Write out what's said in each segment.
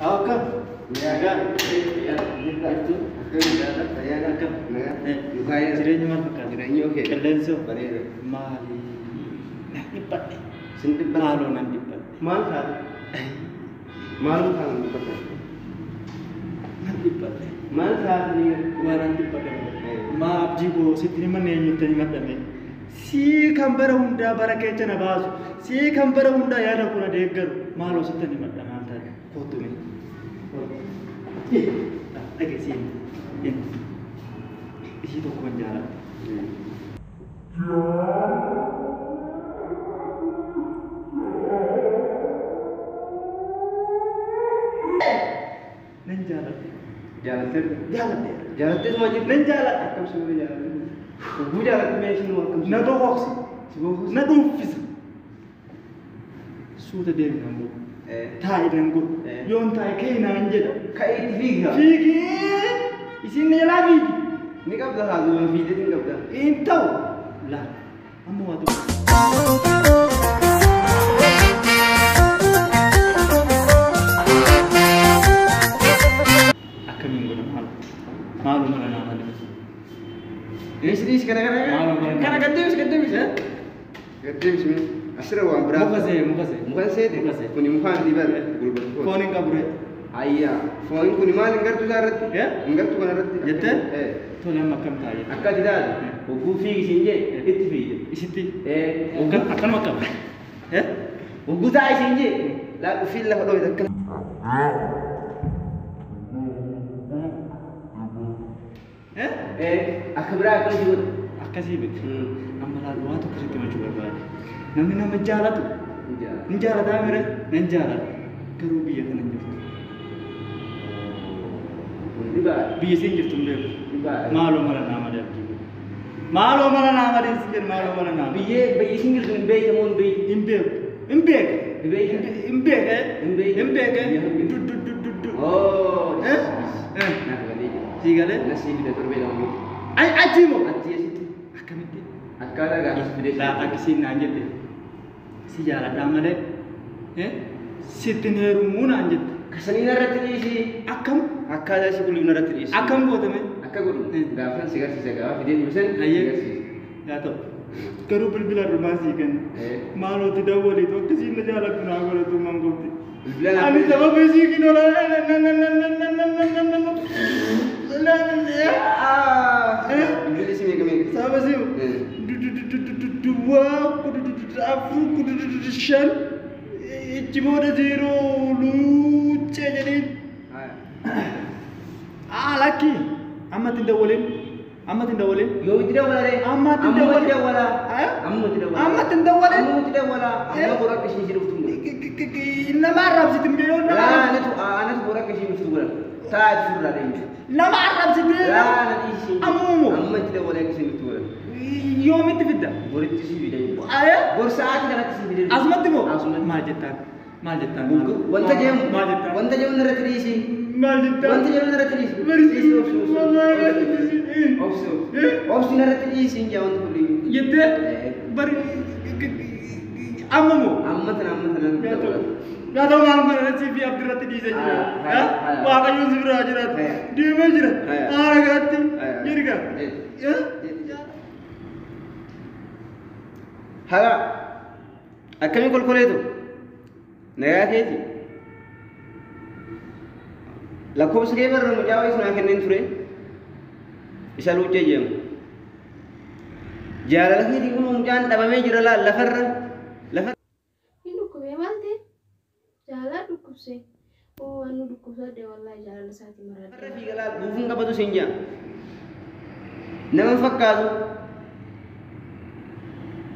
Akkam? Nagaa. Jirtu? Akkam? Jireenyi maal fakkaata? Jireenyi okee. Qilleensoo? Bareeda. Maali? Nan dhiphadhe. Sin dhiphadhe? Maaloo nan dhiphadhe. Maal taate? Maalum taate dhiphadhe? Nan dhiphadhe. Maal taate ni? Waa nan dhiphadhe. Maa abdii koo sitti himanne eenyutti himadhame? Sii kan bara hundaa bara keessa na baasu. Sii kan bara hundaa yaada koo na deeggaru. Maaloo sitti himadha maal taate? Kottu mee. Dhageessii. Ishii tokkoon jaaladha. Nan jaaladha. Jaalatteerta? Jaaladheera. Jaalatteetuma jirta? Nan jaaladha. Akkam si godhe jaalalli? Hogguu jaalatte mee isin akkam si Na boqoqsa. Si boqoqsa? Na dhuunfisa. Suuta deemi nan godhu. Taa'i nan godhu. Yoon taa'e ka'ii naan jedha. Ka'ii itti fiiga. Fiigee isin na jalaa fiigi. Ni qabda haa duuba fiigdee ni qabda. Hin ta'u. Laal. Amma waa tokko. Akkamiin godha maal? Maaluma na naa malee. Dhiisi dhiisi kana kana Maaluma kana. na Kana gad deebisi gad deebisi. Gad deebisi mee. Asirra waan biraa. Muka see muka see. Muka seete? Muka see. Kuni mukaan diban gulbatu kooti. Foon hin qabu ree. Ayyaa. Foon kuni maal hin gartuu isaa irratti? Hin gartuu kana irratti? Jettee? Tole amma akkam ta'a jette? Akka ati taate hogguu fiigi siin jee itti fiigde. Isitti? Akkanuma qaba. Hogguu taa'i siin jee laa ufiin lafa dhooyte akkana. Akka biraa akkana si godha. Akkasii miti. Amma laal waa tokko sitti himachuu barbaade. Namni nama jaalatu. Hin jaalataa mire? Nan jaaladha. Garuu biyya kana hin jirtu. Biyya isiin jirtu hin beeku. Maaloo mala naa malee abdii godhu. Maaloo mala naa malee sin jedhu maaloo mala naa. Biyyee biyya isiin jirtu hin beekta moo hin beektu? Hin beeku. Hin beeka. Hin beekta? Hin beeka. Hin beekta? Hin beeka. Du du du du du. Oh. Eh? Naaf galee jira. Sii galee? Nasii fida torbee lama booda. Ai achi moo? Achi asitti. Akkamitti? Akkaataa gaafas fidee. Laa akkasiin naan jette. Si jaaladhaa malee. Sitti hin heerumuu naan jette. Kasanii narratti dhiisi. Akkam? Akkaataa isii kulli narratti dhiisi. Akkam gootame? Akka godhu gaafan si garsiisa gaafa fidee dhiisan si garsiisa. Yaa ta'u. Garuu bilbila dhumaa sii kenna. Maalootti dawwaliitu akkasiin na jaalattu naa godhatu mangootti. Bilbila naa Ani sababa isii kinoo Bilbilli si meeqa meeqa? Sababa isii duwwaa 4 5 ichi booda 0 luuccee jedheen. Lakki amma itti dawwalin amma itti dawwalin. Yoo itti dawwala ree? Amma itti Amma itti dawwalin. dawwala. Amma itti dawwala. Amma itti dawwalin. Amma itti dawwala. Amma bora akka isheen si dhuftu hin godhu. Nama arrabsiti yoo nama Laa arrabsiti. anatu anatu bora akka isheen dhuftu godha. Taa'aa suuraa deemte. Nama arrabsiti. Laa na dhiisi. Ammumo. Amma itti dawwalee akka isheen dhuftu godha. Yoomitti fidda? Boritti si fida. Bor sa'aatii kanatti si fida. Asumatti moo? Asumatti. Maal jettaan? Maal jettaan? Wanta jedhamu. Maal jettaan? Wanta jedhamu irratti dhiisi. Maal jettaan? Wanta jedhamu irratti dhiisi. Barsiisi. Obsi obsi. Obsi obsi irratti dhiisi hin jaa wanti kulli. Jettee? Bari amma moo? Amma tana amma tana. Yaa ta'u maal mana irratti fi abdii irratti dhiisee jira. Waaqayyoon si biraa jiraatu. Deemee jira. Haara gaatti. Jedhi gaa. Hala akkamiin kolkoleetu? Nagaa keeti? Lakkoofsa kee barra mucaa wayii sunaa kenneen ture. Isa luuccee jedhamu. Jaalala keetiin kun mucaan dhabamee jira laal lafarra. Lafa. Hin dhukkubee maal ta'e? Jaalala dhukkubsee. Oo waan nu dhukkubsadhe wallaahi jaalala isaatii Lafarra maradhe. fiiga laal buufuun qabatu siin jaa. Nama fakkaatu.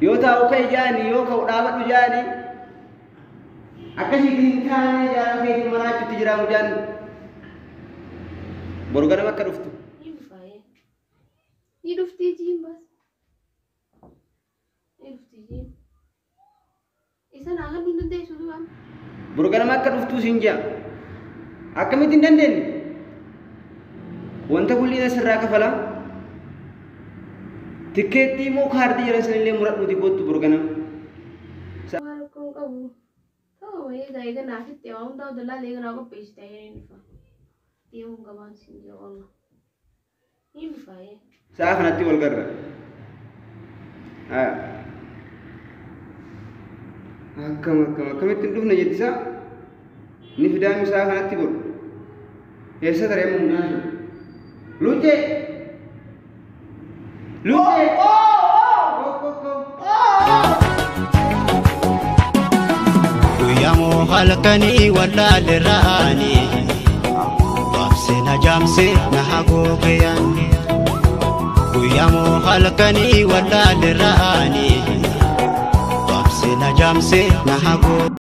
Yoo taa'u ka'e jaani yoo ka'u dhaabadhu jaani. Akkasitti hin taane jaalala keetiin maraachuutti jira mucaan. Boru ganama akka dhuftu. Ni dhufaayee. Ni dhuftii jiin baas. Ni dhuftii jiin. Isa naa kan hin dandeessu du'a. Boru ganama akka dhuftuu siin jaa. Akkamitti hin dandeenye? Wanta kulliin asirraa kafala. Tikkeettii immoo kaardii jedhan sanillee muradhuuti kottu boru ganama. Waan rakkoon qabu. Ta'u. Egaa eega naafitti waan hundaa dallaa eega naa qopheessite ayyee ni dhufa. Deemuun gabaan siin jira wallah. Ni dhufa ee. Sa'a kanatti wal garra. Haya. Akkam akkam akkamitti hin dhufne jetti isaa? Ni fidaami sa'a kanatti godhu. Eessa taree amma mucaan sun? Luuccee! Luuccee! Ko ko ko. Guyyamoo halkanii wallaalirraanii Baabsee na jaamsee na haguuge yaanni. Guyyamoo halkanii wallaalirraanii Baabsee na jaamsee na haguuge.